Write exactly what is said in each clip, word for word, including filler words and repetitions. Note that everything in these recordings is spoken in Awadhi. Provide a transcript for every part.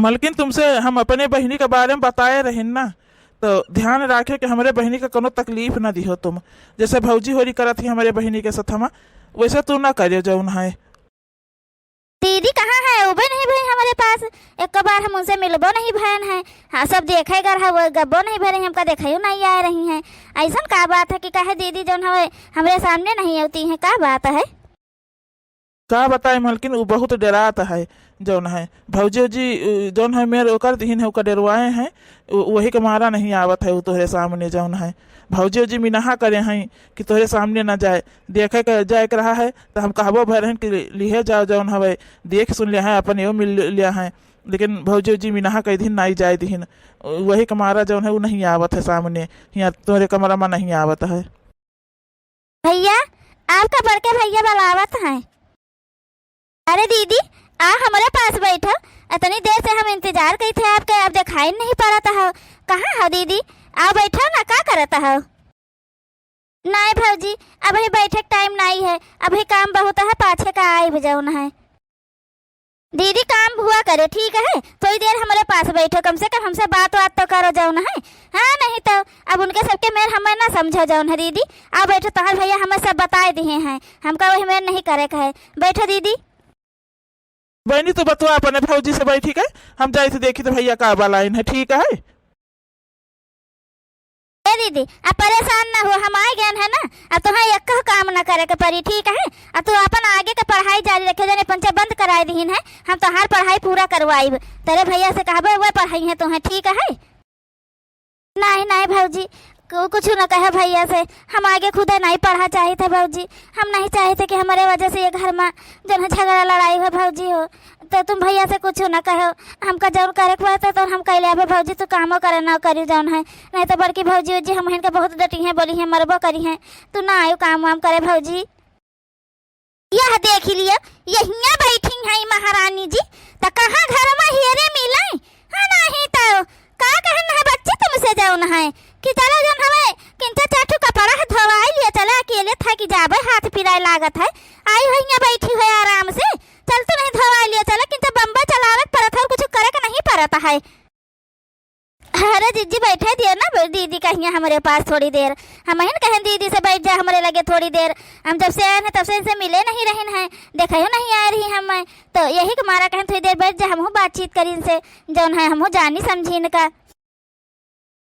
मलकिन, तुमसे हम अपने बहिनी के बारे में बताए रहिन ना, तो ध्यान राखे कि हमरे बहिनी के कोनो तकलीफ ना दिहो तुम। जैसे भौजी होरी करत ही हमरे बहिनी के सथमा, वैसे तू ना करियो जौन है। दीदी कहाँ है? उबे नहीं भई हमरे पास, एक बार हम उनसे मिलबो नहीं भयन है। हाँ, सब देखे गर है, वो गब्बो नहीं भरे, हमका देखे नहीं आए रही हैं। ऐसन का बात है कि काहे दीदी जौन हवे हमरे सामने नहीं आती हैं, का बात है? का बताई मलकिन, उ बहुत डेरात है, जौन है भौजी उजी, उ, जौन है मेर ओकर दिहिन है, ओकर डेरवाए हैं, उ, वही के मारा नहीं आवत है उ तोहरे सामने, जौन है भौजी उजी मिनहा करे हैं कि तोहरे सामने ना जाए, देखे के जाए के रहा है तो हम कहबो भय रहन कि लिहे जाओ, जौन हवे देख सुन लिया है, अपन यो मिल लिया है, लेकिन भौजी उजी मिनहा कई दिन नाई जाए दिहिन, वही के मारा जौन है उ नहीं आवत है सामने, यहाँ तोहरे कमरा में नहीं आवत है। भैया, आपका बड़के भैया बुलावत हैं। अरे दीदी, आ हमरे पास बैठो, इतनी देर से हम इंतजार करी थे आपके, आप दिखाई नहीं पड़त हो। कहाँ हो दीदी? आओ बैठो ना, का करत हो? नाई भौजी, अबही बैठे के टाइम नाई है, अबही काम बहुत है, पाछे का आइब जौन है। दीदी, काम हुआ करे, ठीक है, थोड़ी देर हमरे पास बैठो, कम से कम हमसे बात वात तो करो जौन है। हाँ, नहीं तो अब उनके सबके मेर हमें ना समझो जौन है दीदी। आओ बैठो, तोहर भैया हमें सब बताए दिए हैं, हमका वही मेर नहीं करे के है। बैठो दीदी। बहनी, तू बतवा अपने भौजी से बैठी के, हम जाइत देखी तो भैया का बलाइन है, ठीक है। ए दीदी, अब परेशान ना हो, हम आए गए हैं ना, अब तुम्हें एक काम ना करे के पड़ी, ठीक है? अब तू अपन आगे के पढ़ाई जारी रखे, जने पंचे बंद कराए दीहिन है, हम तोहार पढ़ाई पूरा करवाइब। तेरे भैया से कहबे, वह पढ़ाई है तुम्हें, ठीक है? नहीं, नहीं भौजी, कु-, कुछ न कहे भैया से, हम आगे खुदे नहीं पढ़ा चाहित है भौजी। हम नहीं चाहित है कि हमरे वजह से ये घर में जौन है झगड़ा लड़ाई हो भौजी हो, तो तुम भैया से कुछ न कहो। हमका जौन करे के होत है तो हम कैले आबे भौजी, तू कामो करे ना करी जौन है, नहीं तो बड़की भौजी उजी हम इनके बहुत डटी हैं, बोली हैं, मरबो करी हैं, तू ना आयो काम वाम करे भौजी। यह देखि लियो, यहियाँ बैठी हैं महारानी जी, त कहाँ घर में हेरे मिले? हाँ, नहीं तो का कहन है बच्ची तुमसे जौन है कि चलो जौन हवे किंचा चार ठो कपड़ा है धोवाई लियो, चलो अकेले थकी जाबे, हाथ पिराए लागत है, आई हो हियाँ बैठी हो आराम से, चल तू नहीं धोवाई लियो, चलो किंचा बम्बा चलावे के परत है और कुछ करे के नहीं परत है। अरे जिज्जी, बैठे दियो ना ब-, दीदी कहिया हमरे पास थोड़ी देर। हम अहिन कहेन दीदी से बैठ जा हमरे लगे थोड़ी देर। हम जब से आए हैं तब से इनसे मिले नहीं रहिन हैं, देखे हो नहीं आए रही हम। तो यही के मारा कहेन थोड़ी देर बैठ जा, हमहू बातचीत करी इनसे, जौन है हमहू जानी समझी इनका।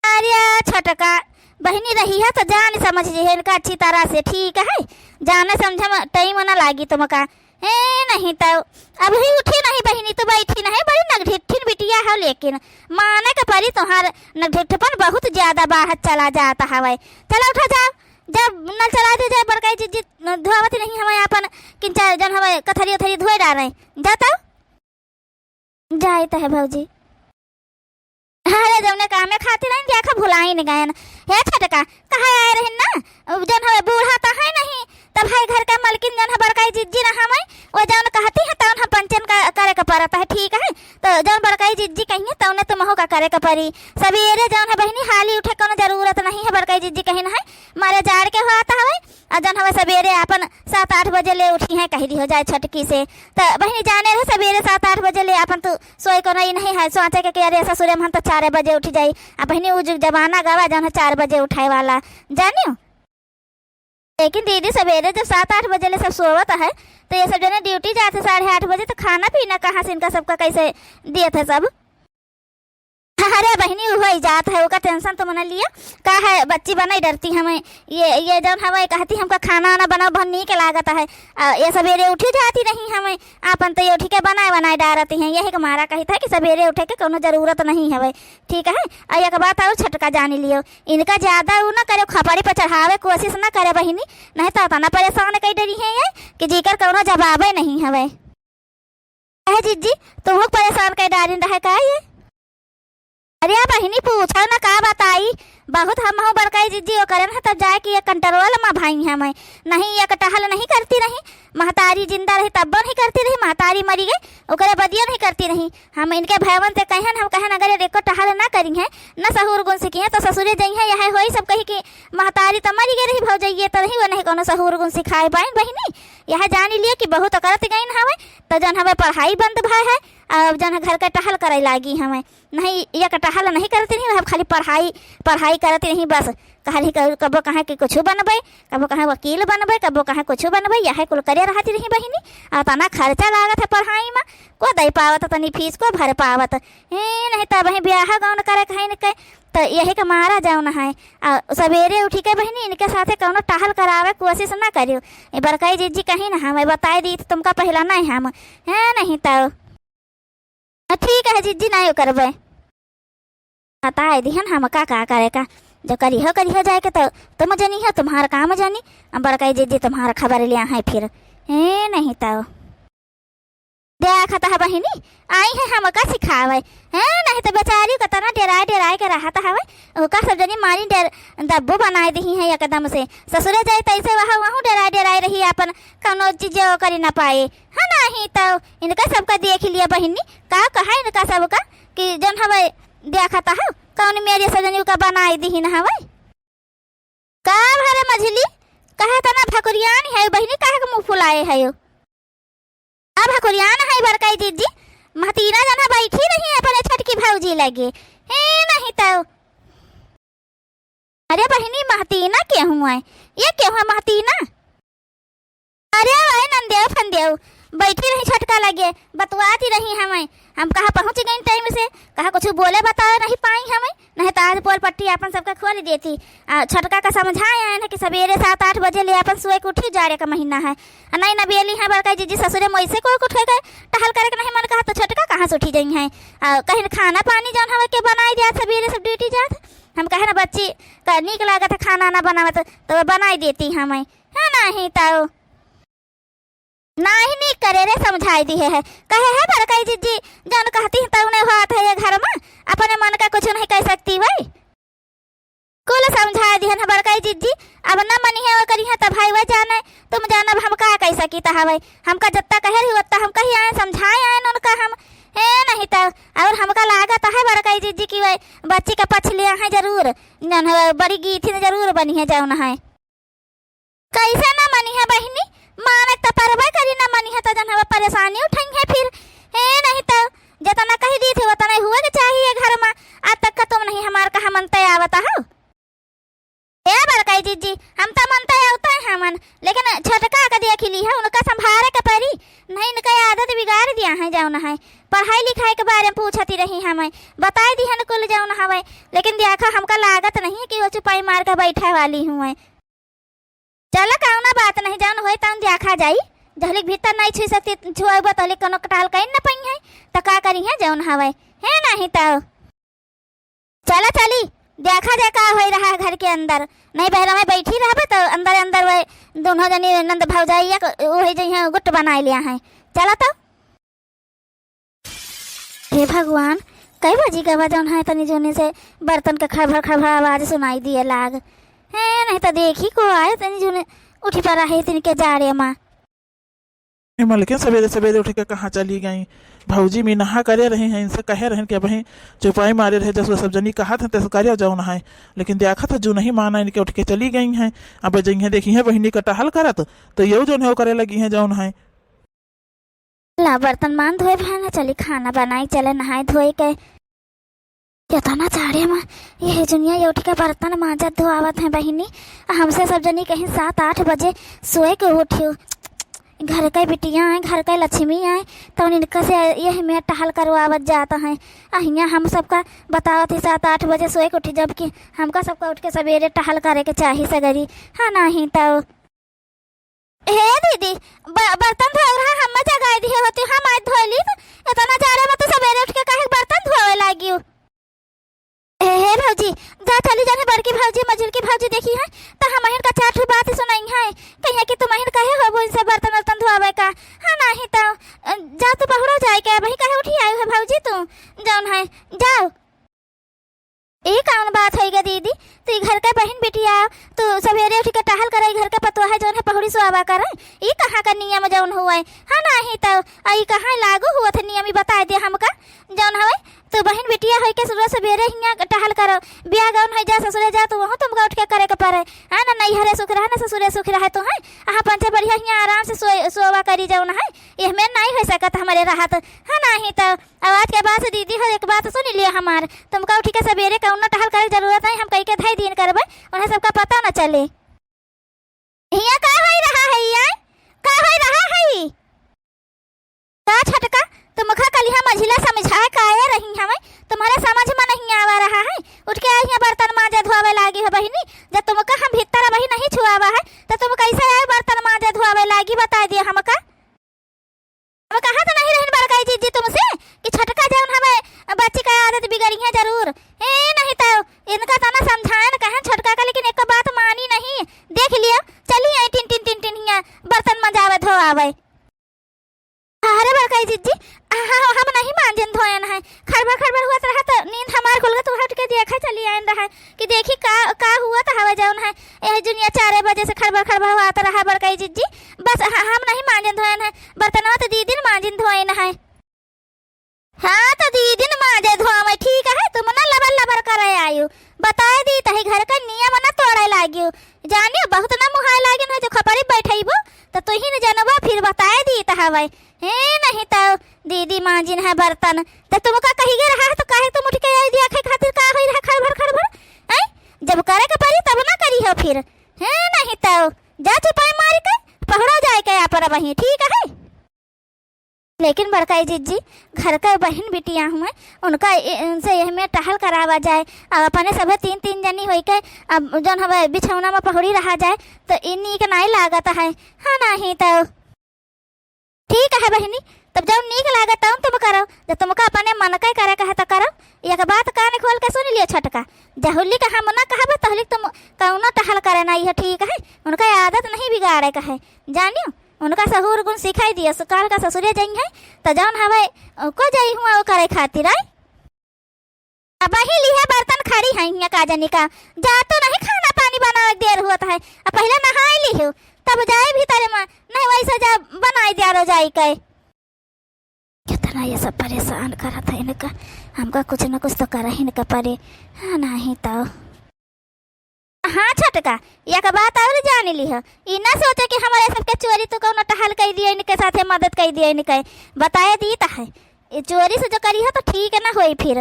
अरे छोटका बहिनी रही है तो जान समझ जी है इनका अच्छी तरह से, ठीक है? जाने समझे में टाइम ना लागी तुमका। ए, नहीं तो अबही उठी नहीं बहिनी, तो बैठी नहीं, बड़ी नगढिठिन बिटिया हो, लेकिन माने के परी तोहार नगढिठपन बहुत ज्यादा बाहर चला जाता हवे। चला उठा जाओ, जब नल चला दे जाए बड़काई जिज्जी धोवत नहीं हवे आपन किंचा जौन हवे कथरी उथरी धोए डारे, जा तो। जाइत है भौजी। अरे जौने कामे खातिर आइन देखा भुलाइन गयन। हे छोटका, कहा आए रहिन ना, उ जौन हवे बूढ़ा तो है नहीं, तब है घर का मलकिन जौन है बड़काई जिज्जी ना हमें, वो जौन कहती है तौन हम पंचन का करे के परत है, ठीक है? तो जौन बड़काई जिज्जी कहिए तौने तुमहू का करे के परी। सवेरे जौन है बहिनी हाली उठे कोनो जरूरत नहीं है, बड़काई जिज्जी कहिन है, मारे जाड़ के होत हवे, आ जौन हवे सबेरे आपन सात आठ बजे ले उठी हैं, कहि दिहो जाए छोटकी से। त बहिनी जाने रहे सबेरे सात आठ बजे ले आपन तू सोए कोनो ई नहीं है, सोचे के कि अरे ससुरे में हम तो चार बजे उठी जाई। आ बहिनी उ जुग जमाना गवा जौन है चार बजे उठाए वाला, जानियो। लेकिन दीदी सबेरे जब सात आठ बजे ले सब सोवत है, तो ये सब जने ड्यूटी जात है साढ़े आठ बजे, तो खाना पीना कहाँ से इनका सबका कैसे दिए थे सब? अरे बहिनी, उ होइ जात है, ओका टेंशन तो मना लियो। का है, बच्ची बनाई डरती हमें। ये, ये जौन हवे कहती हमका खाना वाना बनाओ, बहुत नीक लागत है। आ, ये सबेरे उठी जाती नहीं हमें, आपन तो ये उठी के बनाए बनाए डारती हैं। यही के मारा कही था कि सबेरे उठे के कोनो जरूरत नहीं हवे, ठीक है? आ एक बात और छोटका जानी लियो, इनका ज्यादा उ ना करे, खपड़ी पर चढ़ावे कोशिश ना करे बहिनी, नहीं तो इतना परेशान कई डरी है ये कि जीकर कोनो जवाबे नहीं हवे। अहे जिज्जी, तुहूँ परेशान कर डारिन रहे का ये? अरे बहिनी, पूछो न का बताई, बहुत हमहू बड़काई जिज्जी ओकरे न तब जाए कि ये कंट्रोल में भई हमें। नहीं, एक टहल नहीं करती रही, महतारी जिंदा रही तब नहीं करती रही, महतारी मरी गई, ओकरे बदियो नहीं करती रही। हम इनके भयवन से कहन, हम कहन अगर ये एको टहल ना करी हैं, न सहूर गुण सीखी हैं, तो ससुरे जई हैं, यह होई सब कही कि महतारी तो मरी गई रही, भौजइये तो रही, वो नहीं कोनो सहूर गुण सिखाए पाइन बहिनी। यह जानी लिए कि बहुत करत गइन हवे, तो जौन हवे पढ़ाई बंद भय है, अब जौन है घर के टहल करे लागी हमें। नहीं, ये का टहल नहीं करती रही, अब खाली पढ़ाई, पढ़ाई करती रही बस। कहली क-, कबो कहे कि कुछ बनबे, कबो कहे वकील बनबे, कबो कहे कुछ बनबे, यह कुल करे रहती रही बहिनी। और तना खर्चा लागत है पढ़ाई में, को दे पावत तनी फीस, को भर पावत। ए, नहीं तो वही ब्याह गौन करे कहीं न के, तो यही के मारा जौन है। आ, सवेरे उठी के बहिनी इनके साथे कौनो टहल करावे कोशिश ना करियो। ए, बड़काई जीजी कहीं ना हमें बताई दी तो तुमका पहला नहीं हम, है नहीं तो। हाँ, ठीक है जीजी, नहीं करबे। बताई दिहन हम का, का करे का। जो करिहो, करिहो जाए के तो तुम जनी हो, तुम्हार काम जनी। अब बड़काई जीजी तुम्हार खबर लिया है फिर। ए, नहीं तो। देखत ह बहिनी, आई है हमका सिखावे, हैं? नहीं तो बेचारी कतना डेराए डेराए के रहत हवे, ओका सब जनी मारी डेर दब्बू बनाए दिही है एकदम से। ससुरे जाई तैसे वह वहू डेराए डेराए रही, आपन कौनो चीज करी ना पाए, है? नहीं तो इनका सबका देख लिया बहिनी, का कहा इनका सबका कि जौन हवे देखत ह कौन मेरी सब जनी का बनाए दिही न हवे। का भरे मझली, कहे तना भकुरियान है बहिनी, काहे के मुँह फुलाए है? अब हकुरियान है बड़काई जीजी, महतीना जना बैठी रही है अपने छोटकी भौजी लगे। हे नहीं तो। अरे बहिनी, महतीना के हुआ है? ये के हुआ महतीना? अरे वही नंदेव फंदेव बैठी रही छोटका लगे, बतुआती रही हमें। हम कहा पहुँच गई टाइम से, कहा कुछ बोले बताए नहीं पाई हमें। नहीं तो आज पोल पट्टी आपन सबका खोल देती। आ, छोटका का समझाए आए न कि सवेरे सात आठ बजे ले आपन सोए के उठी, जाड़े का महीना है। आ, नहीं ना बेली है बड़का जीजी ससुरे मोइसे को उठे के टहल करे के नहीं मन कहा, तो छोटका कहाँ से उठी जाई है? आ, कहीं खाना पानी जौन हवे के बनाई दिया सवेरे सब ड्यूटी जात। हम कहे ना बच्ची का नीक लागत है खाना ना बनावत, तो बनाई देती हमें, है नहीं तो। नाही नीक करे रे, समझाई दिहे है। कहे है बड़काई जीजी, जौन कहती है तौने होत है ये घर में, अपने मन का कुछ नहीं कह सकती वही। कुल समझाई दिहन है बड़काई जीजी, अब न मनी है वो करी है तब भाई वह जाने, तुम जानब हम का कह सकी त हवे। हमका जत्ता कहे रही उत्ता हम कही आए, समझाए आए न उनका हम, हे नहीं तो। और हमका लागत है बड़काई जीजी की वह बच्ची का पछ लिया है जरूर, जौन है बड़ी गीथिन जरूर बनी है जौन है। कैसे ना मनी है बहिनी, मानक त परबे करी, ना मनी है त जन हवा परेशानी उठाई है फिर। हे नहीं तो, जितना कही दी थी उतना ही हुए के चाहिए घर में। आज तक का तुम नहीं हमार कहा मनते आवता हो। ए बड़काई जीजी, हम त मनते आवता है हमन, लेकिन छोटका के देख ली है, उनका संभारे के परी। नहीं, इनका आदत बिगाड़ दिया है जौन है। पढ़ाई लिखाई के बारे में पूछती रही हमें, बताई दी है न कुल जौन हवे, लेकिन देखा हमका लागत नहीं है कि वो चुपाई मार के बैठे वाली हुए। चला, कौनो बात नहीं, जौन होई तौन देखा जाई। जहलिक भीतर नहीं छुई सकती, छुआबा तहलिक कौनो कटाल कहीं न पई है, त का करी है जौन हवे, है नहीं तो। चला चली, देखा जाए का होई रहा है घर के अंदर। नहीं बहरा में बैठी रहबे तो अंदर अंदर वह दोनों जनी नंद भौजाई एक वही जइहे गुट बनाए लिया है। चला तो। हे भगवान, कई बजी गवा जौन है तनी जोने से बर्तन के खड़भड़ खड़भड़ आवाज सुनाई दिए लाग। हे, नहीं तो देखी को आए तनी जोने उठी पड़ा है तनी के जाड़े मा। ए मलकिन, सवेरे सवेरे उठ के कहाँ चली गई? भौजी में नहा करे रही हैं, इनसे कहे रहन कि अबहीं चुपाई मारे रहे, जस वो सब जनी कहत हैं, तस करे जौन है। लेकिन देखत है, जो नहीं माना, इनके उठ के चली गई हैं। अब जइहे देखी हैं बहिनी का टहल करत, तो यहू जौन है वो करे लगी हैं जौन है। ला बर्तन मान धोए भए ना चली, खाना बनाई चले नहाए धोए के। केतना जाड़े मा यह जुनिया ये उठ के बर्तन मांजत धोआवत हैं बहिनी। आ हमसे सब जनी कहीं सात आठ बजे सोए के उठियो। घर के बिटिया आए, घर के लक्ष्मी आए, तो इनका से यही में टहल करवावत जात हैं। आ हियाँ हम सबका बतावत ही सात आठ बजे सोए के उठी, जबकि हमका सबका उठ के सवेरे टहल करे के चाही सगरी। हाँ, नहीं तो। हे दीदी, ब-, बर्तन धोए रहा, हम जगाई दिहे होती, हम आज धोए ली। इतना जाड़े में तो सवेरे उठ के काहे बर्तन धोए लागियो? हे, हे भौजी, जा चली जाने बड़की भौजी, मझिलकी भौजी देखी है, तो हमहिन का चार ठो बात सुनाई है। कहिए कि तुमहिन कहे हो वो इनसे बर्तन वर्तन धोआवे का? हाँ, नहीं तो, अ, जा तू पहुड़ा जाए के, वही कहे उठी आयो है भौजी तू, जौन है, जाओ। ई कौन बात होई गे दीदी? तू ई घर के बहिन बिटिया, तू सवेरे उठ के टहल करे, ई घर के पतोह है, जौन है पहुड़ी सुआवा करे। ई कहाँ का नियम जौन हुआ है? हाँ, नाही तो, आ ई कहाँ लागू हुआ था नियम, ई बताए दे हमका, जौन हवे। तो बहिन बिटिया होइके सुबह सबेरे हियाँ टहल करो, बियाह गौन होइ जाए ससुरे जाए तो वहूँ तुमका उठिके करे के परे। हाँ ना, नैहरे सुख रहे ना ससुरे सुख रहे तो है। अहाँ पंचे बढ़िया हियाँ आराम से सोए, सोवा करी जौन है, एहमे नाहीं होइ सकत हमरे रहत। हाँ नाहीं तो, अब आज के बाद से दीदी हो एक बात सुनि लियो हमार, तुमका उठिके सबेरे कौनो टहल करे जरूरत नाहीं, हम कहिके धइ दीन करबै, उन्हें सबका पता न चले। हियाँ का होइ रहा है, हियाँ का होइ रहा है? का छोटका, तुमका कलिहा मझिला समझाए काहे रही हमें? तुम्हरे समझ में नहीं आवा रहा है। उठिके आई हियाँ बर्तन माँजे धोवे लागी हो बहिनी। जब तुमका हम भीतर अबही नहीं छुआवा है, तो तुम कैसे आए बर्तन माँजे धोवे लागी, बताइ दियो हमका। हम कहत नहीं रहिन बड़काई जिज्जी तुमसे कि छोटका जौन हवे बच्ची का आदत बिगड़िहैं जरूर। ए, नहीं तो इनका तना समझाएन कहेन छोटका का, लेकिन एक बात मानी नहीं। देख लियो, चली आई टिन टिन टिन टिन हियाँ बर्तन मजावे धोआवे। अरे बड़काई जिज्जी, हाँ, हम नहीं मांजिन धोएन है। खड़बड़ खड़बड़ हुआ रहा तो नींद हमार खुल गई, तो उठिके देखे चली आइन रहा कि देखी का, का हुआ तो हवा जौन है। यही जुनिया चारे बजे से खड़बड़ खड़बड़ हुआ तो रहा बड़काई जिज्जी। बस ह-, हम नहीं मांजिन धोएन है, बर्तनवा तो दीदिन मांजिन धोएन है। हाँ, तो दीदिन मांजे धोवे, ठीक है, तुम ना लबर लबर करे आयो। बताए दी तही घर का नियम ना तोड़े लागियो। जानियो, बहुत ना मुहाए लागिन है, जो खपरी बैठइबो, तो तुही न जनबो, फिर बताए दी तहवे। हे, नहीं तो दीदी मांजिन है बर्तन, तो तुमका कही गए रहा है, तो काहे तुम उठिके आई दिया खाए खातिर का होई रहा खड़बड़ खड़बड़? हैं? जब करे के परी, तब ना करी हो फिर। हे, नहीं तो जा चुपाई मारी के, पहुड़ा जाए के अपन वहीं, ठीक है? लेकिन बड़काई जिज्जी, घर का बहिन बिटिया हुए, उनका ए-, उनसे यही में टहल करावा जाए। अब अपने सभे तीन, तीन जनी होई के, अब जौन हवे बिछौना में पहुड़ी रहा जाए, तो ई नीक नाई लागत है। हाँ, नहीं तो ठीक है बहिनी, तब जौन नीक लागे तौन तुम करो, जब तुमका अपने मन का करे कहे तो करो। एक बात कान खोल के सुन लियो छोटका, जहुली का हम ना कहबे, तहुली तुम कौनो टहल करे नाई है, ठीक है? उनका आदत नहीं बिगाड़े का है, जानियो। उनका सहूर गुण सिखाई दियो, सुकाल का ससुरे जइहैं, त जौन हवे, ओको जइहूँ, ओ करे खातिर, आय। अबही लिहे बर्तन खड़ी हैं हियाँ का जनी का, जा तो नहीं खाना पानी बनावे के देर होत है, अब पहिले नहाई लिहो, तब जाए भीतरे में, नहीं वैसे जा बनाई दिया रो जाई के। कितना ये सब परेशान करत है इनका, हमका कुछ न कुछ तो करही न के परे, हाँ, नहीं तो। हाँ छोटका, एक बात और जान लिह, ई ना सोचे कि हमरे सबके चोरी तू कौनो टहल कई दिए, इनके साथे मदद कई दिए, इनके बताए दी त है। ई चोरी से जो करी हो तो ठीक ना होई फिर।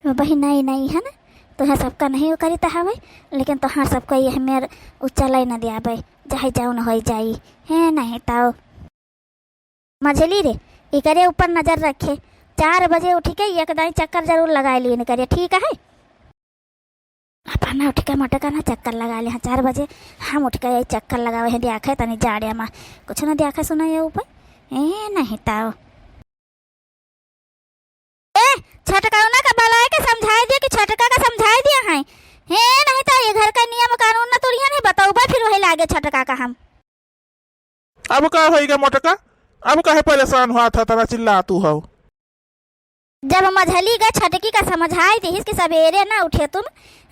वो बहिन नाई नाई है ना, तोहे सबका नहीं वो करी त हवे, लेकिन तोहार सबका ये हमें उ चलाई न दियाबे, चाहे जौन होई जाई, है नहीं तो। मझली रे, इकरे ऊपर नजर रखे, चार बजे उठिके एक दाई चक्कर जरूर लगाए लिए इनकरे, ठीक है? अपना उठिके मोटका ना चक्कर लगा ले, हाँ, चार बजे हम उठिके यही चक्कर लगावे हैं, देखे तनी जाड़े मा, कुछ ना देखे सुना ये ऊपर, ए, नहीं ताओ। ए, छोटकौना का बलाए के समझाए दिया कि छोटका का समझाए दिया है। हे, नहीं तो ये घर का नियम कानून ना तोड़िया नहीं, बताऊबा फिर वही लागे छोटका का हम। अब का होइगा मोटका? अब काहे परेशान हुआ था, तना चिल्ला तू हो? जब मझली गा छोटकी का समझाई दिहिस कि सबेरे ना उठे तुम,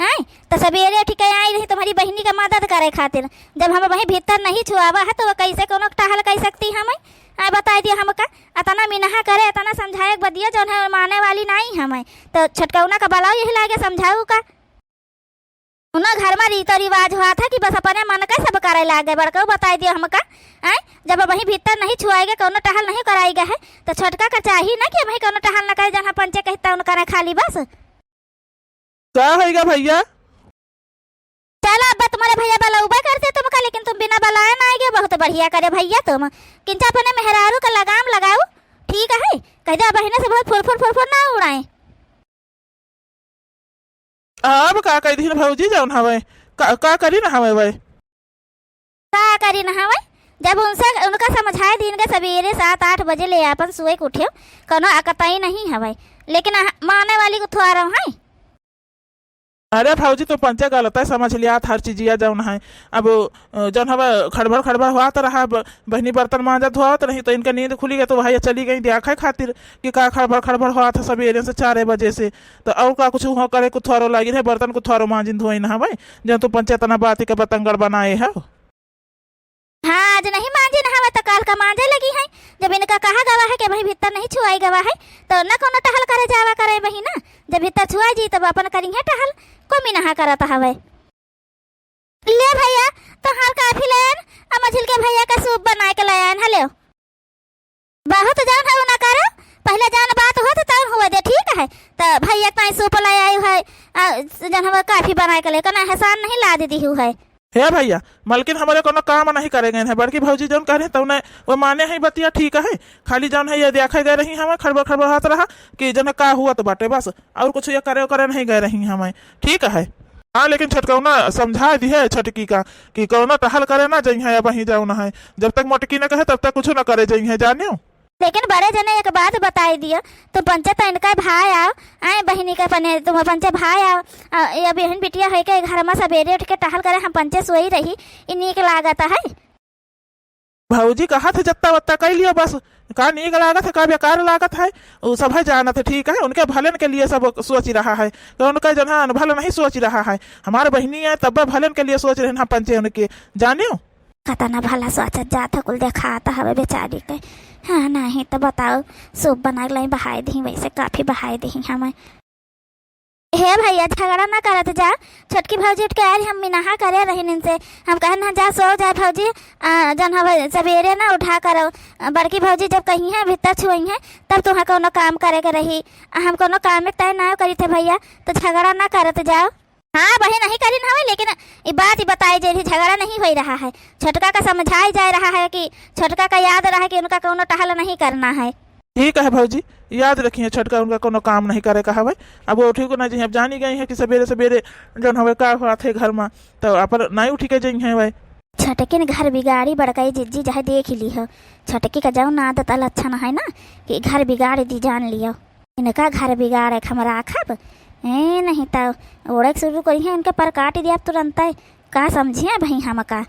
हैं, तो सबेरे उठ के आई रही तुम्हारी बहिनी का मदद करे खातिर। जब हम वहीं भीतर नहीं छुआवा है, तो वो कैसे कोनो टहल कई सकती हमें? आ, बताई दिया हमका, अतना मिनहा करे, अतना समझाए के बदिया, जौन है माने वाली नहीं हमें। तो छोटकौना का बलाओ यही लागे समझाऊ का। उन्हें घर में रीतो रिवाज हुआ था कि बस अपने मन का सब करे लागे। बड़कऊ बताई दियो हमका, आय, जब वहीं भीतर नहीं छुआएगा, कोनो टहल नहीं कराएगा है, तो छोटका का चाही ना कि वहीं कोनो टहल न करे, जहाँ पंचे कहता उनका ना खाली बस। का होइगा भैया? चला, अब तुम्हारे भैया बलौबे करते तुमका, लेकिन तुम बिना बलाए ना आएगे। बहुत बढ़िया करे भैया तुम, किंचा अपने मेहरारू का लगाम लगाओ, ठीक है? कह दे, बहिने से बहुत फुरफुर फुरफुर ना उड़ाए। अब का करी दिहिन भौजी जौन हवे, का, का करी न हवे वै? का करी न हवे? जब उनसे, उनका समझाए दिन के सबेरे सात आठ बजे ले आपन सोए के उठे, कोनो अकताई नहीं हवे, लेकिन अह-, माने वाली को थोड़ा है। अरे भौजी, तू पंचे गलत है समझ लिया हर चीजिया जौन है। अब, अ, जौन हवे खड़बड़ खड़बड़ हुआ तो रहा, ब-, बहिनी बर्तन मांजत हुआ तो नहीं तो इनका नींद खुली गई तो वही चली गई देखे खातिर कि का खड़बड़ खड़बड़ हुआ था सबेरे से चार बजे से। तो और का कुछ हुआ करे, कुथारो लागिन है, बर्तन कुथारो मांजिन धोइन हवे, जौन तू पंचे तना बात के बतंगड़ बनाए है। हाँ, आज नहीं मांजे ना हवे तो काल का मांजे लगी है। जब इनका कहा गवा है कि भाई भीतर नहीं छुआई गवा है, तो न कोनो टहल करे जावा करे बहिना। जब भीतर छुआई जी तब अपन करिहे टहल, कोमी नहा करत हवे। ले भैया, तोहार काफी ले आयन, आ मझिल के भैया का सूप बनाए के ले आयन, हले। बहुत जौन है उ ना करो, पहले जौन बात होत तौन हुए दे, ठीक है? त भैया ताई सूप ले आई है, आ, जौन हमें काफी बनाए के ले, कना एहसान नहीं लाद दिहु है। हे भैया, मलकिन हमरे कोनो काम नहीं करे गए हैं, बड़की भौजी जौन कह रही तौने वो माने है बतिया, ठीक है? खाली जौन है ये देखे गए रही हमें, खड़बड़ खड़बड़ हाथ रहा कि जौन है का हुआ तो बाटे बस, और कुछ ये करे करे नहीं गए रही हमें, ठीक है? हाँ, लेकिन छोटकौना समझा दिहे छोटकी का कि कौनो टहल करे ना जइहे, अब वहीं जाओ ना है, जब तक मोटकी ना कहे तब तक कुछ ना करे जइहे, जानियो। लेकिन बड़े जने एक बात बताई दियो, तो पंचे तो इनका भाई आओ, आए बहिनी के पने, तुम पंचे भाई आओ, आ, ये बहन बिटिया है के घर में सबेरे उठ के टहल करे, हम पंचे सोई रही, ई नीक लागत है। भौजी कहत है जत्ता वत्ता कइ लियो बस, का नीक लागत है, का बेकार लागत है, उ सब है जानत है, ठीक है, उनके भलन के लिए सब सोच रहा है, तो उनका जन है अनभल नहीं सोच रहा है, हमार बहिनी है तब भलन के लिए सोच रहे हैं हम पंचे उनके, जानियो। कतना भला सोचत जात है, कुल देखात हवे बेचारी के। हाँ, नहीं तो बताओ, सूप बना के लाई, बहाई दही, वैसे काफी बहाई दही हमें। हे भैया, झगड़ा ना करत जा। छोटकी भौजी उठ के आयल, हम मिनाहा करे रहिन इनसे। हम कहन, "हाँ, जा सो जाए भौजी, आ, जौन हवे सबेरे ना उठा करो। आ, बड़की भौजी जब कही है, भीतर छुई है, तब तुहाँ कोनो काम करे के रही। आ, हम कोनो काम में तय ना करी थे भैया, तो झगड़ा ना करत जाओ।" हाँ, बहिन नहीं करिन हवे, लेकिन ई बात ही बताई जे रही, झगड़ा नहीं होई रहा है। छोटका का समझाई जाए रहा है कि छोटका का याद रहा कि उनका कोनो टहल नहीं करना है। ठीक है भौजी, याद रखिए छोटका उनका कोनो काम नहीं करे का हवे। अब वो उठी को ना जी, अब जानी गई है कि सबेरे सबेरे जौन हवे का हुआ थे घर में, तो अपन नहीं उठी के जइहे हवे। छोटकिन घर बिगाड़ी बड़काई जिज्जी चाहे देख ही ली हो। छोटकी का जौन आदत आ लक्षण है ना कि घर बिगाड़ दी जान लियो। इनका घर बिगाड़े के हम राखब? ए, नहीं तो ओढ़े के शुरू करिहे, उनके पर काट दिया तुरंत। का समझिए भाई हमका?